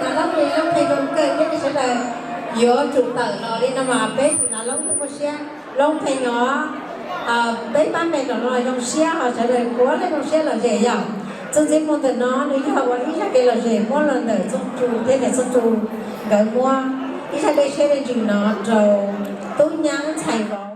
Nav Loob, Loob Pheej zoo kawg thiab, nej sawv daws yuav tsum tawm los li no mas peb tus Nav Loob thiaj muaj siab. Loob Pheej os, peb pab me los no zoo siab ho sawv daws kuv lej zoo siab lom zem yom. Txuj ntxiv mus ntawm no nws yog ua ib zaj kev lom zem muab los ntawm Txooj Tsu thiab niam Txooj Tsu nkawd muab ib zaj dej siab dej ntsws no rau Tub Nyab Ntxhais Vauv.